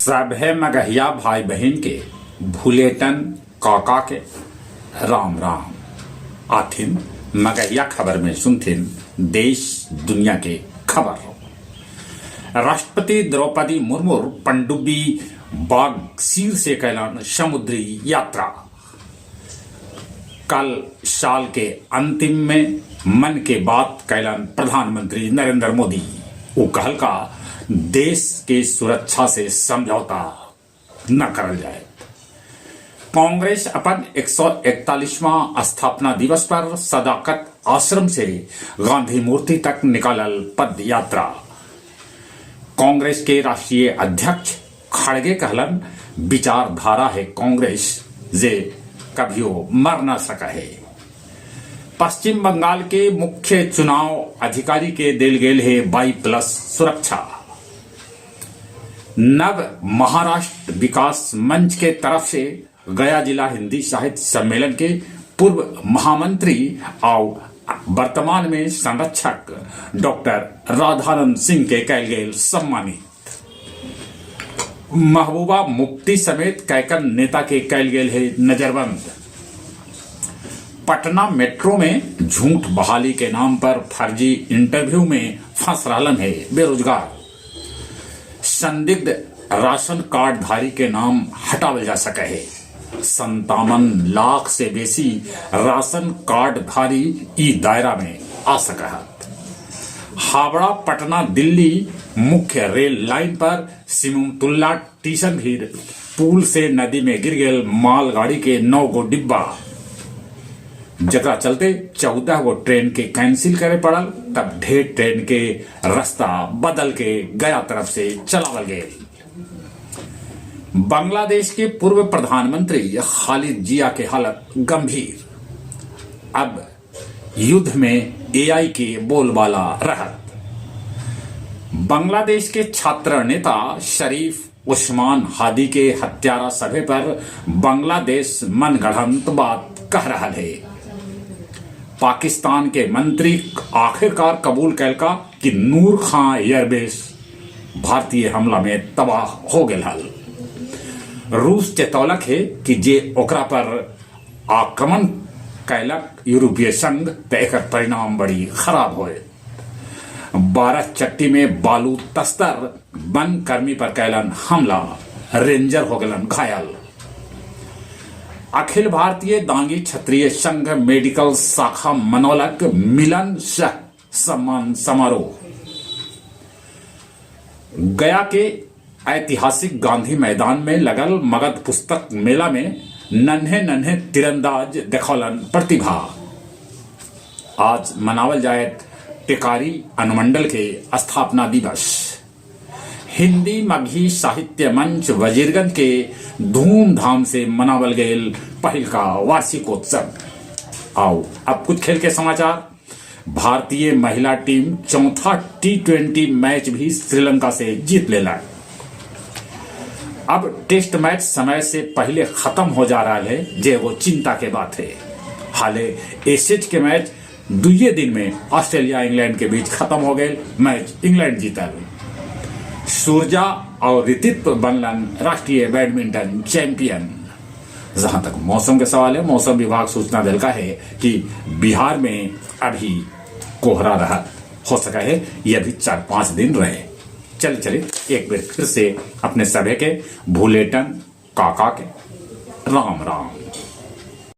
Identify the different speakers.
Speaker 1: सभे मगहिया भाई बहिन के भुलेटन काका के राम राम। आथिन मगहिया खबर में सुनथिन देश दुनिया के खबर। राष्ट्रपति द्रौपदी मुर्मू पनडुब्बी बागसीर से कैलन समुद्री यात्रा। कल साल के अंतिम में मन के बात कैलन प्रधानमंत्री नरेंद्र मोदी। वो कहलका देश के सुरक्षा से समझौता न करल जाए। कांग्रेस अपन 141वां स्थापना दिवस पर सदाकत आश्रम से गांधी मूर्ति तक निकालल पद यात्रा। कांग्रेस के राष्ट्रीय अध्यक्ष खड़गे कहलन विचारधारा है कांग्रेस जे कभियो मर न सका है। पश्चिम बंगाल के मुख्य चुनाव अधिकारी के देल गेल है बाई प्लस सुरक्षा। नव महाराष्ट्र विकास मंच के तरफ से गया जिला हिंदी साहित्य सम्मेलन के पूर्व महामंत्री और वर्तमान में संरक्षक डॉक्टर राधानंद सिंह के कैल गेल सम्मानित। महबूबा मुफ्ती समेत कैकन नेता के कैल गेल है नजरबंद। पटना मेट्रो में झूठ बहाली के नाम पर फर्जी इंटरव्यू में फंस रहलन है बेरोजगार। संदिग्ध राशन कार्ड धारी के नाम हटावल जा सके है। 57 लाख से बेसी राशन कार्ड धारी ई दायरा में आ सके है। हावड़ा पटना दिल्ली मुख्य रेल लाइन पर सिमुलतल्ला स्टेशन भी पुल से नदी में गिर गेल मालगाड़ी के 9 गो डिब्बा, जकरा चलते 14 गो ट्रेन के कैंसिल करे पड़ल। तब ढेर ट्रेन के रास्ता बदल के गया तरफ से चलावल गेल। बांग्लादेश के पूर्व प्रधानमंत्री खालिद जिया के हालत गंभीर। अब युद्ध में एआई के बोलबाला रहत। बांग्लादेश के छात्र नेता शरीफ उस्मान हादी के हत्यारा सभे पर बांग्लादेश मनगढ़ंत बात कह रहा है। पाकिस्तान के मंत्री आखिरकार कबूल कैलका कि नूर खां एयरबेस भारतीय हमला में तबाह हो गया हल। रूस चेतौलक है कि जे ओकरा पर आक्रमण कैलक यूरोपीय संघ तो एकर परिणाम बड़ी खराब होए। 12 चट्टी में बालू तस्तर वन कर्मी पर कैलन हमला, रेंजर हो गलन घायल। अखिल भारतीय दांगी क्षत्रिय संघ मेडिकल शाखा मनौलक मिलन सह सम्मान समारोह। गया के ऐतिहासिक गांधी मैदान में लगल मगध पुस्तक मेला में नन्हे नन्हे तीरंदाज देखौलन प्रतिभा। आज मनावल जाए टेकारी अनुमंडल के स्थापना दिवस। हिंदी मगही साहित्य मंच वजीरगंज के धूमधाम से मनावल गेल पहिल का वार्षिकोत्सव। आओ अब कुछ खेल के समाचार। भारतीय महिला टीम चौथा T20 match भी श्रीलंका से जीत लेला। अब टेस्ट मैच समय से पहले खत्म हो जा रहा है, जे वो चिंता के बात है। हाले एशेज के मैच दुए दिन में ऑस्ट्रेलिया इंग्लैंड के बीच खत्म हो गए, मैच इंग्लैंड जीतल। सूरजा और ऋतित्व बनलन राष्ट्रीय बैडमिंटन चैंपियन। जहां तक मौसम के सवाल है, मौसम विभाग सूचना दिलका है कि बिहार में अभी कोहरा रहा हो सका है, यह भी 4-5 दिन रहे। चले चले एक बार फिर से अपने सभे के भूलेटन काका के राम राम।